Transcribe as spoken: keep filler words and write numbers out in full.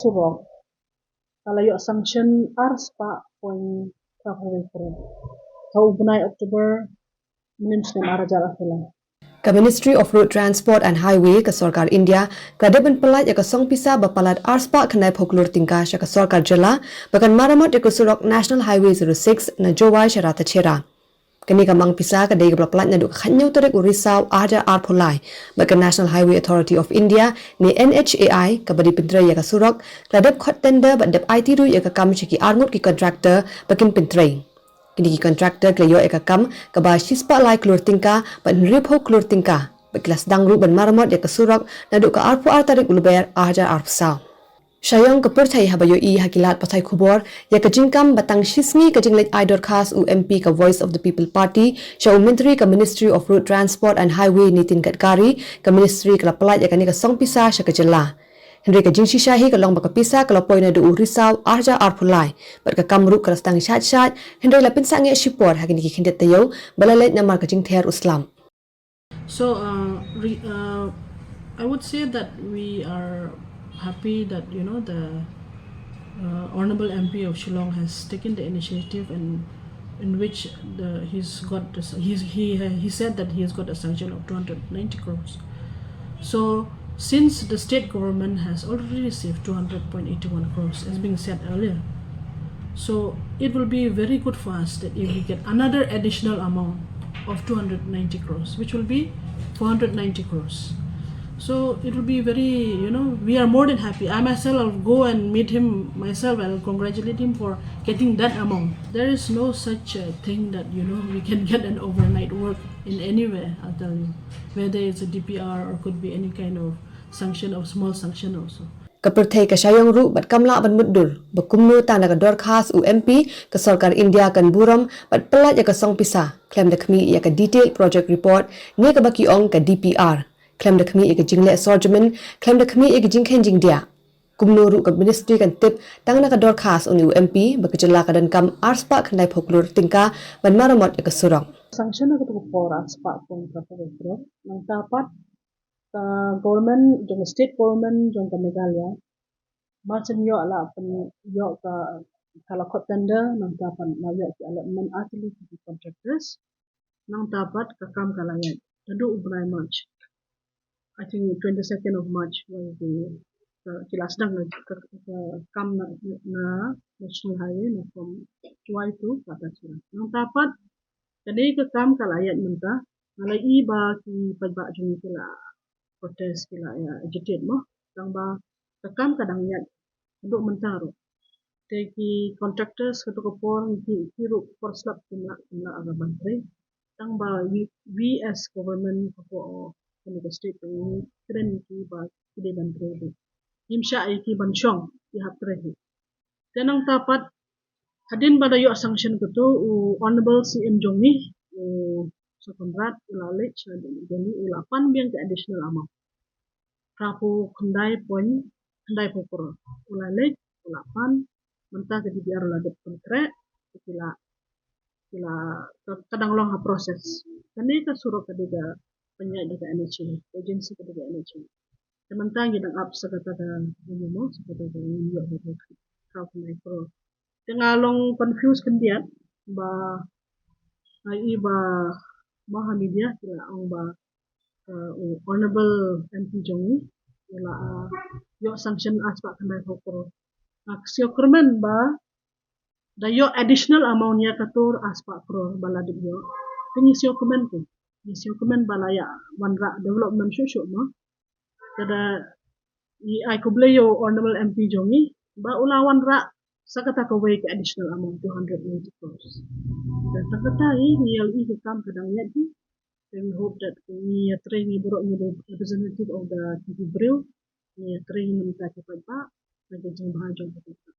surok ka la ïoh sanction ar spah point phra phew wei klur ha u bnai October mynhynnin snem ar hajar arphew lai. Ka Ministry of Road Transport and Highway ka Sorkar India ka la dep ban pyllait ïa ka song pisa ba palat ar spah khyndai phew klur tyngka sha ka Sorkar Jylla ba kan maramot ïa ka surok National Highway zero six na Jowai sha Rathachera. Kane ka mang pisa ka dei kaba la pyllait naduh ka khathynñiew tarik u Risaw ar hajar arphew lai bad ka National Highway Authority of India ne N H A I kaba dei pyntrei ïa ka surok ka la dep khot tender bad dep aiti ruh ïa ka kam sha ki arngut ki contractor ba kin pyntrei. Kine ki contractor ki la ïoh ïa ka kam kaba shispah lai klur tyngka bad hynriewphew klur tyngka bad ki la sdang ruh ban maramot ïa ka surok naduh ka arphew ar tarik u Lber ar hajar arphew saw. Sha ïong ka pyrthei haba ïohi ha ki lad pathai khubor ïa ka jingkam ba tang shisngi ka jingleit ai dorkhas u M P ka Voice of the People Party sha u Myntri ka Ministry of Road Transport and Highway Nitin Gadkari, ka Ministry ka la pyllait ïa kane ka song pisa sha ka Jylla. Hynrei ka jingshisha hi ka long ba ka pisa ka la poi naduh u Risaw ar hajar arphew lai bad ka kam ruh ka la sdang shaid shaid, hynrei la pynsangeh shipor ha kine ki khyndiat taïew ba la leit namar ka jingther u slap. So, uh, re, uh, I would say that we are happy that, you know, the, uh, Honorable M P of Shillong has taken the initiative and in which the, he's got the, he's, he, he said that he has got a sanction of two hundred ninety crores. So, since the state government has already received two hundred point eight one crores, as being said earlier, so it will be very good for us that if we get another additional amount of two hundred ninety crores, which will be four hundred ninety crores. So it will be very, you know, we are more than happy. I myself, I'll go and meet him myself. I'll congratulate him for getting that amount. There is no such a thing that, you know, we can get an overnight work in anywhere, I'll tell you. Whether it's a D P R or could be any kind of sanction, of small sanction also. Ka pyrthei ka sha ïong ruh bad kam lah ban mutdur ba kumno tang da ka dorkhas u M P ka Sorkar India kan burom bad pyllait ïa ka song pisa khlem da khmih ïa ka detailed project report ne kaba ki ong ka D P R, khlem da khmih ïa ka jingleh sorjamin, khlem da khmih ïa ka jingkheiñ jingdiah. Kumno ruh ka Ministry kan tip tang na ka dorkhas une u M P ba ka Jylla ka donkam ar spah khyndai phew klur tyngka ban maramot ïa ka surok. Sanction ha kato ka por ar spah point phra phew klur. Nangta pat ka government jong ka state government jong ka Meghalaya mar shen ïoh la pyn ïoh ka, ka la khot tender, nangta pat la ïoh ki allotment ar tylli ki contractors. Nangta pat ka kam ka la ïaid naduh u bnai March. I think twenty-second of March was the, uh, ki la sdang ka, ka, ka kam na, na National Highway na from Jowai to Rathachera. Nangta pat kane ka kam ka la ïaid mynta, nga la i ba ki paidbah jong ngi ki la protest, ki la, eh, agitate mo. Tang ba ka kam ka dang ïaid haduh mynta ruh. Te ki contractors kato ka por ngi ki, ki ruh por slap kim lah, kim lah ban trei. Tang ba we, we as government ka por kane ka state ngi kren ki ba ki dei ban trei. Ngim shah ïa ki ban shong, ki hap trei hi. Te nangta pat hadien ba da ïoh sanction kato u Honorable C M jong ngi, u Sir Conrad u la leit sha Delhi, u la pan biang ka additional amount. Phra phew khyndai point khyndai phew klur. U la leit, u la pan, mynta ka D P R u la dep pynkhreh, ki la, ki la, ka, ka dang long ha process. Kane ka surok ka dei ka pynïaid da ka N H A, agency ka dei ka N H A. Te mynta ngi dang ap sa kata ka, ngi mo, sa kata ka, ngi ïoh da ka phra phew khyndai klur. Te nga long confuse khyndiat ba nga i ba ma ha media ki la ong ba, uh, u Honorable M P jong ngi u la, uh, ïoh sanction ar spah khyndai phew klur. Nga sngewkyrmen ba da ïoh additional amount ïa kato ar spah klur ba la dep ïoh. Te ngi sngewkyrmen, te ngi sngewkyrmen ba la ïa wanrah development shuh shuh mo. Te da ngi ai khublei ïa u Honorable M P jong ngi ba u la wanrah sa kata kawei ka additional amount two hundred ninety crores. Te tang kata hi ngi ïa i ka kam ka dang ïaid hi. Te we hope that ngi ïatrei, ngi baroh ngi representative of the people, briew, ngi ïatrei na ka bynta ki paidbah na ka jingbha jong ki paidbah.